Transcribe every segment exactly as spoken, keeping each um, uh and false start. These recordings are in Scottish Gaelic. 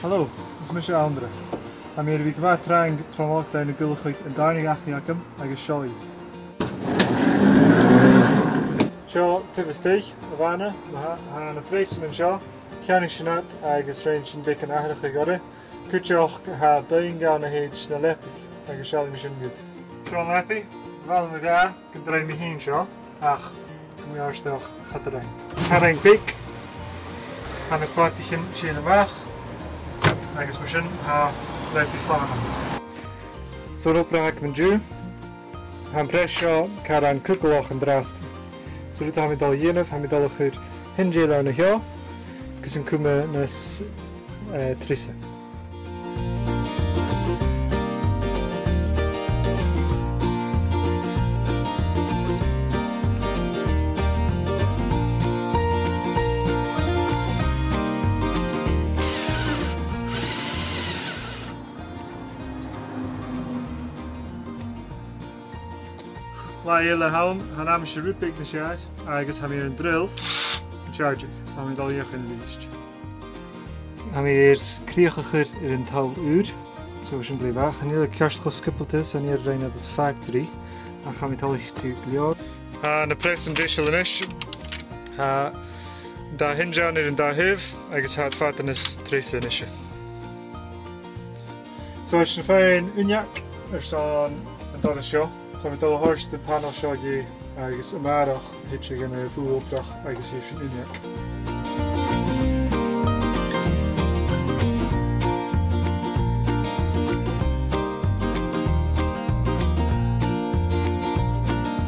Hello, is mise Andra. Tha mi air a bhith gu math trang tron lockdown a' cuideachadh an dàrna dhachaigh agam agus seo i. Seo taobh a-staigh a' bhana, ma tha, tha na preasan an seo, cheannaich sinn iad agus rinn sinn beagan atharrachadh orra. Cuideachd tha buidheann ann a thèid na leabaidh agus seallaidh mi sin dhuibh. Seo an leabaidh, bha mi ag ràdh gun do rinn mi fhìn seo, ach gu mì-fhortanach cha do rinn. Tha rinn beag, tha na slataichean sin a-mach, agus mar sin tha leabaidh slàn ann. So an obair a th' agam an-diugh, tha am preas seo caran cugallach an-dràsta. So an rud a tha mi dol a dhèanamh, tha mi dol a chur hinge ale ann a sheo, gus an cumail e nas, eh, treasa. Latha eile a th' ann, tha an aimsir rud beag nas fheàrr, agus tha mi air an drill a chargeadh, so tha mi dol a dh'fheuchainn a-rithist. Tha mi air crìoch a chur air an toll ùr, so sin glè mhath. Chan eil e ceart cho sgiobalta 's a bha mi air a rinn anns a' factory, ach tha mi toilichte gu leòr. Tha na preasan deiseil a-nis. Tha an dà hinge ann air an dà thaobh, agus tha iad fada nas treasa a-nise. So, sin fhèin uinneag airson an doras seo. So, tha mi dol a thoirt am panel seo dheth agus a-màireach thèid e gun a' bhùth-obrach agus tha sin uinneag.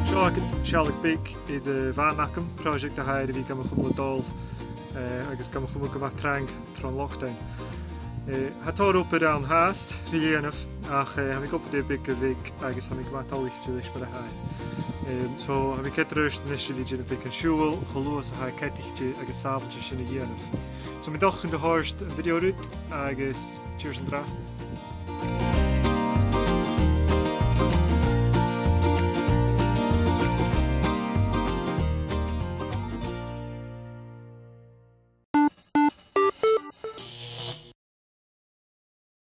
Seo agad sealladh beag air a' bhan agam, pròiseact a tha air a bhith gam chumail a' dol, eh, agus gam chumail gu math trang tron lockdown. Eh, tha tòrr obair ann fhathast ri dhèanamh, ach, eh, tha mi ag obair air beag gu beag agus tha mi gu math toilichte leis mar a tha e. Em, so, tha mi ceart gu leòr a-nis air a bhith a' dèanamh beagan siubhail cho luath 's a tha e ceadaichte agus sàbhailte sin a dhèanamh. So, tha mi an dòchas gun do chòrd an video riut agus tìoraidh an-dràsta.